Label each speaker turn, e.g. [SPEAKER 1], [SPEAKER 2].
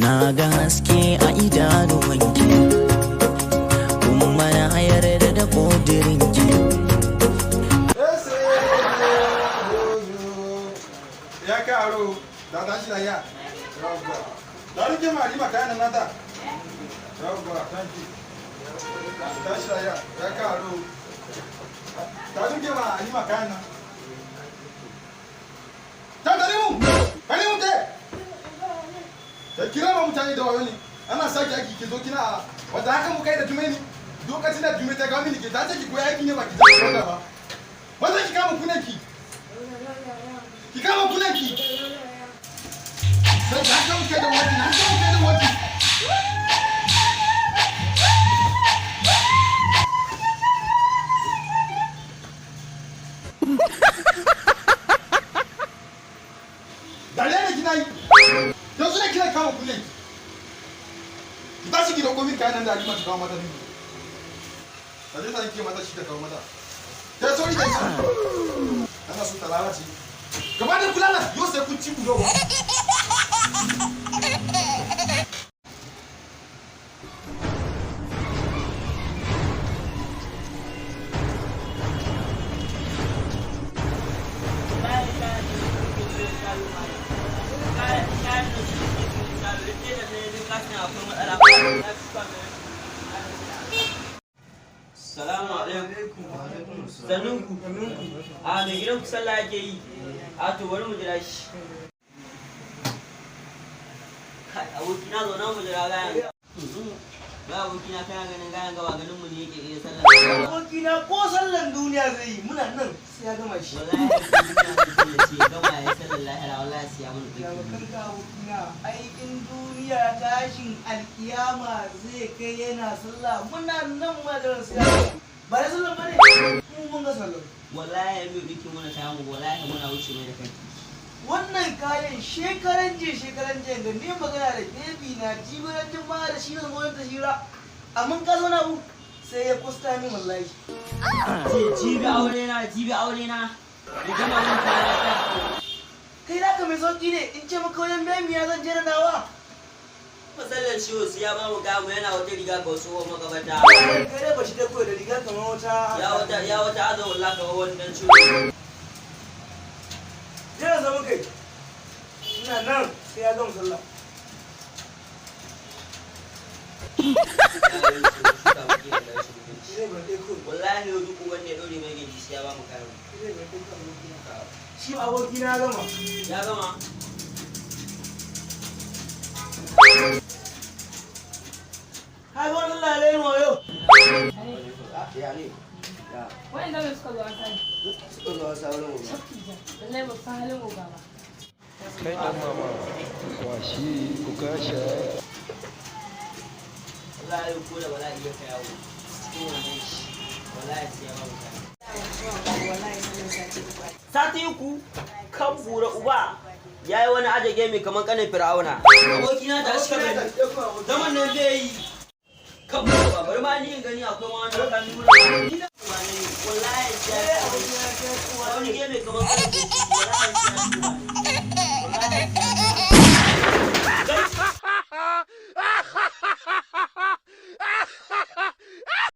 [SPEAKER 1] Na ga haske a idanuwanki, kuma na yarda da ƙudurinki.
[SPEAKER 2] Ese ya karo da tashi lafiya. Yawwa. Da rike ma Halima kayan nan nata. Yawwa, thank you. Tashi lafiya. Ya karo. Da rike ma Halima kayan nan. Ta tare mu. Tare mu te. Ta kira ma mutane da wayo ne. Ana sake aiki ki zo kina wata haka mu kai da Jume ne. Lokacin da Jume ta kawo mini ke ta ce ki koyi aiki ne ba ki je ba. Wanda ki kama kunanki. Ki kama kunanki. Sai ka kama kai da wani, na kama kai da wani. Dariya ne kina yi. Yanzu ne kina kama kunanki. Ki tashi ki dauko min kayan nan da Halima ta kawo mata ni. Ta je ta yanke mata shi ta kawo mata. Ta sauri ta yi sauri. Ana so ta lalace. Gaba da kula na yau sai kun ci bulo ba.
[SPEAKER 3] Salamu alaikum. Sannunku. A mai gidan ku sallah yake yi. A to bari mu jira shi. Kai abokina zauna mu jira gayan. Ba abokina kana ganin gayan gaba ganin mu ne yake iya sallah.
[SPEAKER 4] Abokina ko sallan duniya zai yi muna nan sai ya gama shi.
[SPEAKER 3] Wallahi abokina zai ce gama ya sallar lahira wallahi sai ya mun
[SPEAKER 4] Ya
[SPEAKER 3] duki.
[SPEAKER 4] kanka abokina aikin duniya tashin alkiyama zai kai yana sallah muna nan ma da sai ya gama. Ba da sallan bane mu mun ga sallan.
[SPEAKER 3] Wallahi ya mai duki muna kayan mu wallahi muna wuce mai da kai.
[SPEAKER 4] Wannan kayan shekaran jiya shekaran jiya da ni magana da baby na jibiran jima'a da shi na zo ta hira amma ka zo na abu sai ya kusta min wallahi.
[SPEAKER 3] Ce jibi aure na jibi aure na. Ya gama mun kaya ta.
[SPEAKER 4] Kai naka mai sauki ne in ce maka wajen baby ya zan jera nawa.
[SPEAKER 3] Matsalar ciwo sai ya ba mu gamu yana wata riga ga wasu magabata.
[SPEAKER 4] Kai dai ba shi da koyi da riga kamar wata.
[SPEAKER 3] Ya wata aza wallahi kamar wani dan ciwo.
[SPEAKER 4] Jira zama kai. Ina nan sai ya gama sallah.
[SPEAKER 3] Wallahi yau duk wanda ya dore mai gindi sai ya ba mu kayan.
[SPEAKER 4] Shi aboki na gama.
[SPEAKER 3] Ya gama.
[SPEAKER 4] Ka ga wannan lalai wayo.
[SPEAKER 5] Wa'anda ne suka zo asali.
[SPEAKER 4] Suka zo sauran mu.
[SPEAKER 5] Lallai ba san halin oga ba.
[SPEAKER 6] Kai dan mama washi ku kashe.
[SPEAKER 3] Wallahi ko da bala'i ya kai yawo. Cikin wannan shi. Wallahi sai ya ba mu kayan. Sati uku kan bura uba. Ya yi wani aje mai kamar kanin fir'auna. Abokina ta shi gani. Zaman nan zai yi. Kan bura uba. Bari ma ni in gani akwai ma wani makami muna. Wallahi sai ya wani geme kamar kanin.